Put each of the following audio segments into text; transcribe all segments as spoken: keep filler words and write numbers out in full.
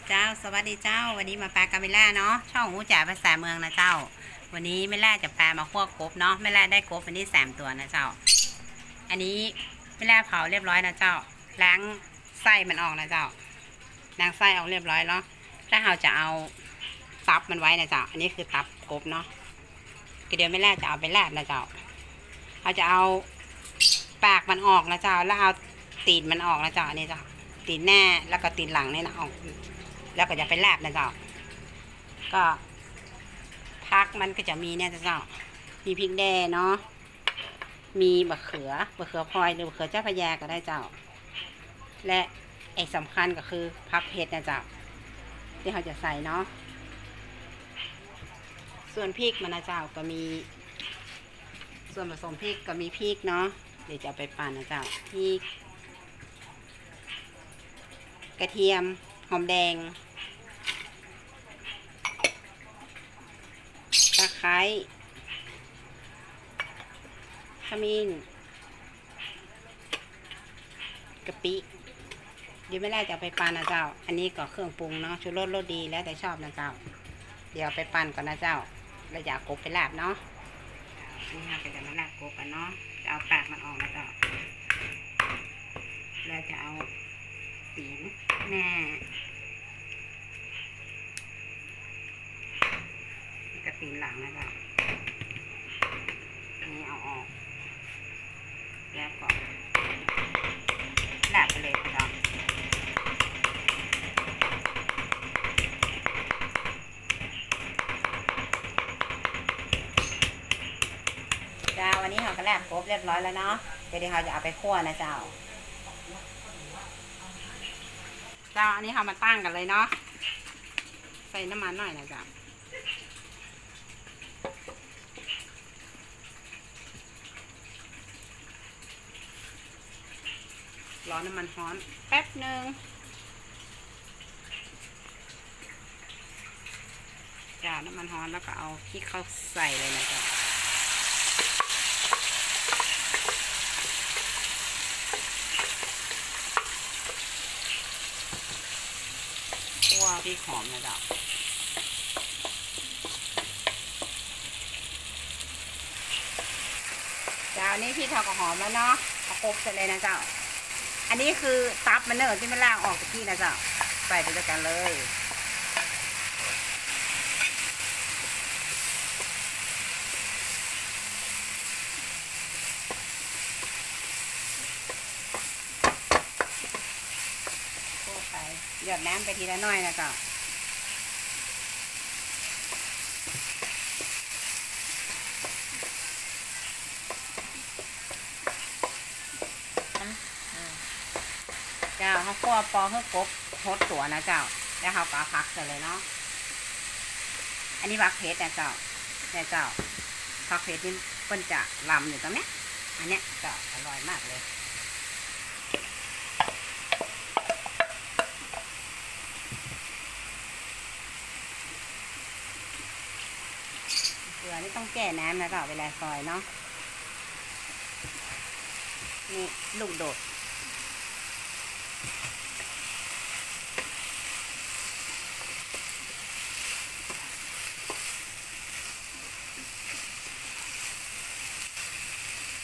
เจ้า สวัสดีเจ้า วันนี้มาปะกับแม่ล่าเนาะ ช่องฮู้จ๋าภาษาเมืองนะเจ้า วันนี้แม่ล่าจะปะมาคั่วกบเนาะ แม่ล่าได้กบวันนี้สามตั๋วนะเจ้า อันนี้แม่ล่าเผาเรียบร้อยนะเจ้า ล้างไส้มันออกนะเจ้า ล้างไส้ออกเรียบร้อยแล้ว แล้วเฮาจะเอาตับมันไว้นะเจ้า อันนี้คือตับกบเนาะ ก็เดี๋ยวแม่ล่าจะเอาไปลาบนะเจ้า เฮาจะเอาปากมันออกนะเจ้า แล้วเอาตี๋นมันออกนะเจ้า อันนี้เจ้า ตี๋นหน้า แล้วก็ตี๋นหลังนี่นะออก แล้วก็จะไปลาบนะเจ้า ก็ผักมันก็จะมีเนี่ยเจ้า มีพริกแด้เนาะ มีบะเขือ บะเขือพลอยหรือบะเขือเจ้าพระยาก็ได้เจ้า และไอ้สำคัญก็คือผักเผ็ดนะเจ้า ตี้เฮาจะใส่เนาะ ส่วนพริกมันนะเจ้า ก็มี ส่วนผสมพริกก็มีพริกเนาะ เดี๋ยวจะเอาไปปั่นนะเจ้า พริก กระเทียม หอมแดง ตะไคร้ ขมิ้น กะปิ เดี๋ยวแม่ล่าจะเอาไปปั่นนะเจ้า อันนี้ก็เครื่องปรุงเนาะ ชูรส รสดี แล้วแต่ชอบนะเจ้า เดี๋ยวเอาไปปั่นก่อนนะเจ้า แล้วจะเอากบไปลาบเนาะ อันนี้เฮาก็จะมาลาบกบกันเนาะ จะเอาปากมันออกนะเจ้า แล้วจะเอาตี๋นหน้า แล้วก็ตี๋นหลังนะเจ้า นี่เอาออก แล้วก็ลาบไปเลยนะเจ้า เจ้า อันนี้เฮาก็ลาบกบเรียบร้อยแล้วเนาะ เดี๋ยวเฮาจะเอาไปคั่วนะเจ้า เจ้า อันนี้เฮามาตั้งกั๋นเลยเนาะ ใส่น้ำมันหน่อยนะเจ้า รอน้ำมันฮ้อนแป๊บนึง เจ้า น้ำมันฮ้อนแล้วก็เอาพริกเข้าใส่เลยนะเจ้า คั่วพริกหอมนะเจ้า เจ้า อันนี้พริกเฮาก็หอมแล้วเนาะ เอากบใส่เลยนะเจ้า อันนี้คือตับมันเนาะ ตี้แม่ล่าเอาออกตะกี้นะเจ้า ใส่ไปด้วยกั๋นเลย คั่วไป หยอดน้ำไปทีละหน้อยนะเจ้า เจ้า เฮาคั่วปอหื้อกบหดตั๋วนะเจ้า แล้วเฮาก็เอาผักใส่เลยเนาะ อันนี้ผักเผ็ดนะเจ้า เนี่ยเจ้า ผักเผ็ดนี่เปิ้นจะลำอยู่ตรงเนี้ย อันเนี้ยเจ้า อร่อยมากเลย เกลือนี่ต้องแก้น้ำนะเจ้า เวลาซอยเนาะ นี่ลูกโดด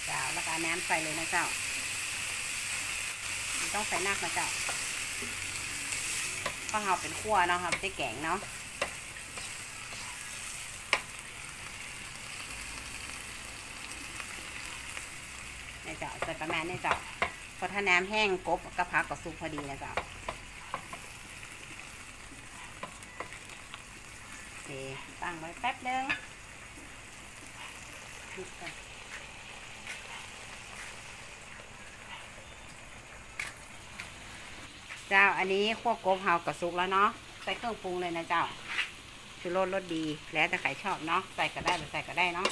เจ้า แล้วก็เอาน้ำใส่เลยนะเจ้า บ่ต้องใส่นักนะเจ้า เพราะเฮาเป๋นคั่วเนาะ เฮาบ่ได้แก๋งเนาะ เนี่ยเจ้า ใส่ประมาณนี้เจ้า เพราะถ้าน้ำแห้งกบกับผักก็สุกพอดีนะเจ้า โอเค ตั้งไว้แป๊บนึง เจ้า อันนี้คั่วกบเฮาก็สุกแล้วเนาะ ใส่เครื่องปรุงเลยนะเจ้า ชูรสรสดี แล้วแต่ใผชอบเนาะ ใส่ก็ได้ บ่ใส่ก็ได้เนาะ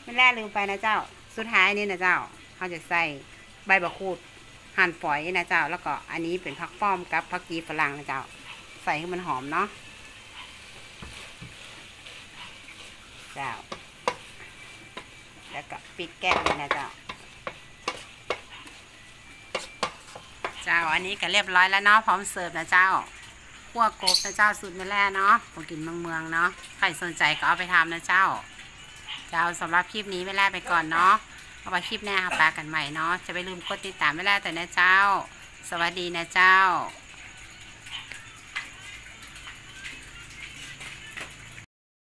แม่ล่าลืมไปนะเจ้า สุดท้ายนี่นะเจ้า เฮาจะใส่ใบบักขูดหั่นฝอยนะเจ้า แล้วก็อันนี้เป๋นผักป้อมกับผักจีฝรั่งนะเจ้า ใส่หื้อมันหอมเนาะ เจ้า แล้วก็ปิดแก๊สเลยนะเจ้า เ เจ้า อันนี้ก็เรียบร้อยแล้วเนาะ พร้อมเสิร์ฟนะเจ้า คั่วกบนะเจ้า สูตรแม่แร่เนาะ ของกิ๋นเมืองๆ เนาะ ใผสนใจ๋ก็เอาไปทำนะเจ้า เจ้า สำหรับคลิปนี้แม่แร่ไปก่อนเนาะ เอาไว้คลิปหน้าเฮาปะกั๋นใหม่เนาะ จะบ่ลืมกดติดต๋ามแม่แร่ตวยนะเจ้า สวัสดีนะเจ้า